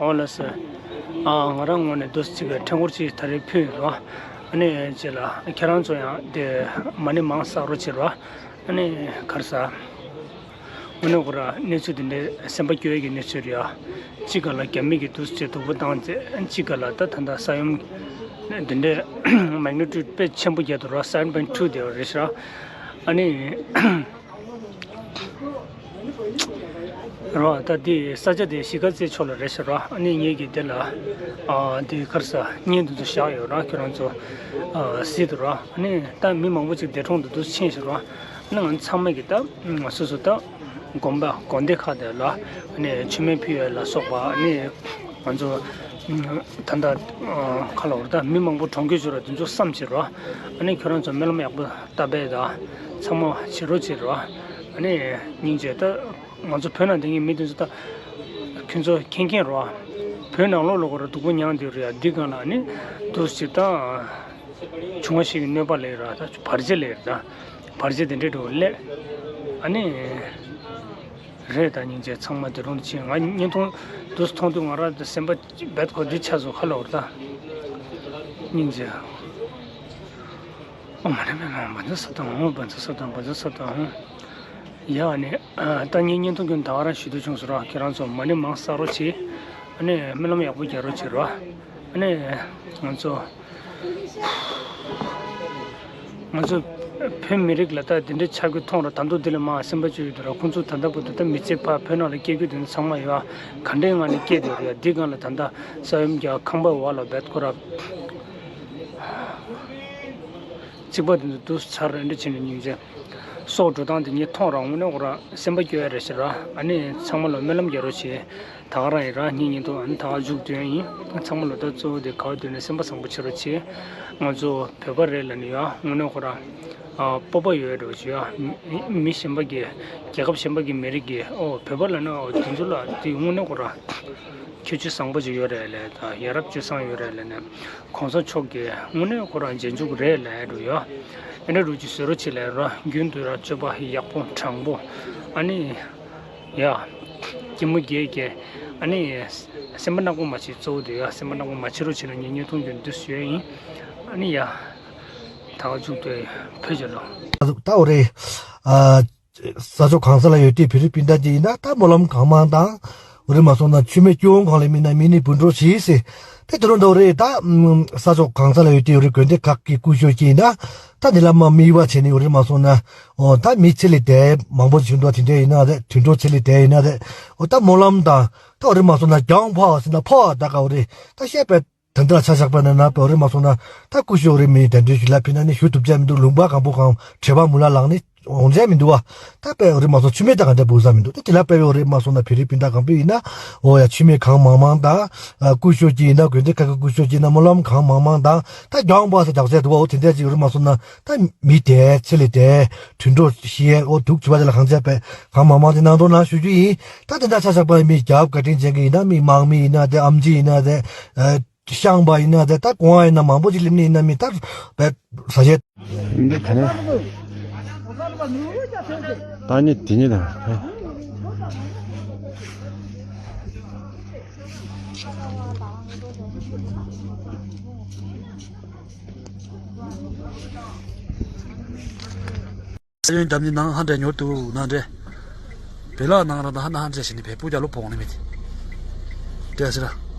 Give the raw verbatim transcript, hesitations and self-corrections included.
འོ་ལགས་སོ། ཨ། ང་རང་ངོས་ནས་འདུག་སེ་གཅིག་གི་ཕྲེང་སྐོར་ཅིག་ད་རེས་ཕུལ་ཡོད་རོ། ཨ་ནི་རྗེས་ལ་ཁྱེད་རང་ཚོ་ཡང་དེ་མ་ཎི་མང་བསགས་རོགས་བྱེད་རོ། ཨ་ནི་ག་རེ་ཟ། དངོས་གནས་ཁོ་ར་གནས་ཚུལ་འདི་འདྲའི་སེམས་པ་སྐྱོ་ཡས་ཀྱི་གནས་ཚུལ་རེད་ཡ། གཅིག་ག་ལ་རྒྱ་མི་གིས་འདུག་སེ་སྡུག་པོ་བཏང་རྗེས་གཅིག་ག་ལ་ད་ད་ལྟ་ས་ཡོམ་འདི་འདྲའི་མེག་ནི་ཊུཌ་དཔེ་ཆེན་པོ་བརྒྱབ་འདུག་ར། seven point two དེ་རེད་ཤག་ཨ་ནི། རོ། ད་འདི་ས་ཆ་དེ་གཞིས་ཀ་རྩེ་ཕྱོགས་ལ་རེད་ཤག་རོ། ཨ་ནི་ངེད་ཀྱིས་དེ་ལ་ཨ་འདི་ག་རེ་ཟ་བརྙན་དེ་ཚོ་བཞག་ཡོད་རོ། ཁྱོད་རང་ཚོ་ཨ་གཟིགས་དང་རོ། ཨ་ནི་ད་མི་མང་པོ་ཅིག་འདས་གྲོངས་འདུག་འདུག་ཕྱིན་ཤག་རོ། ཨ་ནི་ང་ཚང་མ་གིས་ད་སོ་སོ་ད་དགོན་པ་དགོན་སྡེ་ཁག་དེ་ལ་ཨ་ནི་མཆོད་མེ་ཕུལ་ཡས་ལ་སོགས་པ། ཨ་ནི་ང་ཚོ་ད་ལྟ་ཁ་ལ་འོར་ད་མི་མང་པོ་གྲོངས་ཀྱི་ཡོད་ར། དེ་ཚོ་བསམ་བྱེད་རོ། ཨ་ནི་ཁྱོད་རང་ཚོ་སྨོན་ལམ་ཡག་པོ་བཏབ་པས་ད་ཚང་མ་བྱེད་རོགས་བྱེད་རོ། ཨ་ནི་སྙིང་རྗེ། ད་ང་ཚོ་བོད་ནང་སྡོད་མཁན་མི་དེ་ཚོ་ད་ཁྱོད་ཚོ་མཁྱེན་མཁྱེན་རོ། བོད་ནང་ལོགས་ལ་ཁོ་ར་སྡུག་པོ་མྱངས་བསྡད་རེད་ཡ། འདི་སྒང་ལ་ཨ་ནི་འདུག་སེ་ད་ཆུང་བ་ཞིག་གི་གནོད་པ་ལས་ར། ད་བར་ཆད་ལས་ར། ད་བར་ཆད་དེ་འདྲའི་འགྲོ་སླེབས། ཨ་ནི་རེད། ད་སྙིང་རྗེ། ཚང་མ་འདས་གྲོངས་ཕྱིན། ང་བརྙན་ཐུང་འདུག་སེ་མཐོང་དུས་ང་རང་དེ་སེམས་པ་རྦད་ཁོ་འདི་ཆགས་སོང་ཁ་ལ་འོར་ད། སྙིང་རྗེ། ཨོཾ་མ་ཎི་པདྨེ་ཧཱུྃ། བཛྲ་སཏྭ་ཧཱུྃ། བཛྲ་སཏྭ་ཧཱུྃ། བཛྲ་སཏྭ་ཧཱུྃ། ཡ། ཨ་ནི་ད་ངས་བརྙན་ཐུང་ཀུན་ད་ག་རང་ཞུ་འདོད་བྱུང་སོང་ར། ཁྱེད་རང་ཚོ་མ་ཎི་མང་བསགས་རོགས་བྱེད། ཨ་ནི་སྨོན་ལམ་ཡག་པོ་རྒྱག་རོགས་བྱེད་རོ། ཨ་ནི་ང་ཚོ་ང་ཚོ་བོད་མི་རིགས་ལ་ད་དེ་འདྲའི་ཆགས་རྒྱུ་མཐོང་ར། ད་དུང་འདི་ལས་མང་སེམས་པ་སྐྱོ་ཡོད་དུ་ར། ཁོང་ཚོ་ད་ལྟ་བར་དུ་ད་མི་ཚེ་ཕར་བོད་ནང་ལ་སྐྱེལ་རྒྱུ་དེ་ཚོ་ཚང་མ་ཡོད། ག་འདྲའི་ངང་ནས་སྐྱེལ་དེ་ར་ཡ། འདི་སྒང་ལ་ད་ལྟ་ས་ཡོམ་རྒྱག་ཁང་པ་འོག་ལ་རྦད་ཁོ་ར། རྩིག་པ་དེ་ཚོ་འདུག་སེ་ཚར་རེ་འདྲ་བྱས་ནས་སྙིང་རྗེ། སྲོག་འགྲོ་སྟངས་དེ་ངས་མཐོང་ར། དངོས་གནས་ཁོ་ར་སེམས་པ་སྐྱོ་ཡ་རེད་ཤག་ར། ཨ་ནི་ཚང་མ་ལ་སྨོན་ལམ་རྒྱག་རོགས་བྱེད། ད་ག་རང་ཡིན་ར། ངའི་བརྙན་ཐུང་ཨ་ནི་ད་ག་མཇུག་བསྡུས་ཡིན། ཚང་མ་ལོ་ད་གཙོ་བོ་དེ་ག་བ་བསྡུས་ནས་སེམས་པ་བཟང་པོ་བྱེད་རོགས་བྱེད། ང་ཚོ་བོད་པ་རེད་ལབ་ནས་ཡ་དངོས་གནས་ཁོ་ར་ཨ་སྤོབས་པ་ཡོད་འགྲོ་བྱེད་ཡ། མི་མི་གཞན་པ་གི་རྒྱལ་ཁབ་གཞན་པ་གི་མི་རིགས་ཀྱི་ཨོ་བོད་པ་ལབ་ན་ཨོ་དེ་ཚོ་ལ་དེ་དངོས་གནས་ཁོ་ར་ཁྱད་ཆོས་བཟང་པོ་ཅིག་ཡོད་རེད་ལབ། ད་ཡ་རབས་སྤྱོད་བཟང་ཡོད་རེད་ལབ་ནས་གོང་ས་མཆོག་གི་དངོས་གནས་ཁོ་ར་རྗེས་འཇུག་རེད་ལབ་འགྲོ་ཡ། ཨེ་འདྲ་རུ་ཅིག་བཟོ་རོགས་བྱེད་ལབ་ར། རྒྱུན་དུ་ར་སྤྱོད་པ་ཡག་པོ་དྲང་པོ་ཨ་ནི། ཡ། གད་མོ་བགད་བགད། ཨ་ནི། སེམས་པ་ནག་པོ་མ་བྱེད། གཙོ་བོ་དེ་ཡ་སེམས་པ་ནག་པོ་མ་བྱེད་རོགས་བྱེད་ལ་ངས་བརྙན་ཐུང་འདི་འདི་བཟོས་ཡིན། ཨ་ནི་ཡ། ད་ག་མཇུག་ཏུ་ཕེབས་བྱ་ལོ། ད་འོ་རེད། ཨ། ས་ཕྱོགས་གང་ས་ལ་ཡོད་དེ་བོད་རིགས་སྤུན་ཟླ་དེ་ཡིན་ན་ད་སྨོན་ལམ་གང་མང་དང་། འོ་རེད་མ་སོང་ན་མཆོད་མེ་སྐྱོན་གང་ལས་མིན་ན་མི་ནི་བུ་འགྲོ་ཞིག་ཟེར། དེ་དེ་རུ་འདུག་རེད་ད། ས་ཕྱོགས་གང་ས་ལ་ཡོད་དེ་འོ་རེད་དགོན་སྡེ་ཁག་གི་སྐུ་ཞབས་ཅིག་ཡིན་ན། ད་འདི་ལ་མ་མི་བ་བྱས་ནས་འོ་རེད་མ་སོང་ན། ཨོ་ད་མི་ཚེ་ལས་དེ་མང་པོ་བྱུང་འདུག་དེ་འདྲ་ཡིན་ན་རེད། དུད་འགྲོ་ཚེ་ལས་དེ་ཡིན་ན་རེད། ཨོ་ད་སྨོན་ལམ་དང་ད་འོ་རེད་མ་སོང་ན་གྱང་ཕོག་ཟེར་ན་ཕོག་ད་ག་འོ་རེད། ད་བཤད་པའི་ད་འདི་ལ་ཆ་བཞག་པ་ན་ན་པའི་འོ་རེད་མ་སོང་ན་ད་སྐུ་ཞབས་འོ་རེད་མི་གདན་འདྲེན་ཞུ་ལ་ཕེབས་ན་ནི་ཞུ་ཐུབ་ཅག་མི་འདུག་ལུང་པ་གང་པོ་གང་བྲེལ་བ་མུ་ལ་ལངས་ནི་འོང་ཅག་མི་འདུག་བ། ད་པའི་འོ་རེད་མ་སོང་མཆོད་མེ་ད་ག་འདྲ་འབུལ་ས་མི་འདུག་ད་དེ་ལ་པའི་འོ་རེད་མ་སོང་ན་བོད་རིགས་སྤུན་ཟླ་གང་པོ་ཡིན་ན་ཨོ་ཡ་མཆོད་མེ་གང་མང་མང་དང་། སྐུ་ཞབས་ཅིག་ཡིན་ན་དགོན་སྡེ་ཁག་གི་སྐུ་ཞབས་ཅིག་ཡིན་ན་སྨོན་ལམ་གང་མང་མང་དང་ད་གྱང་པ་ཟེར་རྒྱག་ཚད་འདུག་བ། འོ་དེ་འདྲ་ཅིག་ཡོད་རེད་མ་སོང་ན་ད་མི་དེ་ཚེ་ལས་དེ་དུད་འགྲོ་ཤི་ཡས་འོ་དུག་བྱི་བ་དེ་ལ་གང་བྱས་པས་གང་མང་མང་དེ་གནང་རོགས་གནང་ཞུ་རྒྱུ་ཡིན། ད་དེ་འདྲ་ཆ་བཞག་པ་མི་རྒྱབ་བཀའ་དྲིན་ཅན་གྱི་ཡིན་ན་མི་དམག་མི་ཡིན་ན་དེ་ཨམ་ཆི་ཡིན་ན་དེ་ཤངས་པ་ཡིན་ན་དེ་ད་གོང་ཡིན་ན་མང་པོ་ཅིག་སླེབས་ནི་ཡིན་ན་མི་ད་བས་ས་ཆེད། འདི་ད་ནི། ད་ནི་དེ་ནི་ད། ས་ཡོན་འདམ་ནི་ནང་ཧ་འདྲ་ཉོར་དུ་ན་འདྲེ། བེ་ལག་ནང་ར་ད་ཧ་ན་ཧ་འདྲེ་ཞིག་ནི་བེ་པུ་རྒྱ་ལོ་ཕོག་ནི་མེད་དེ། དེ་ཟེར་ར།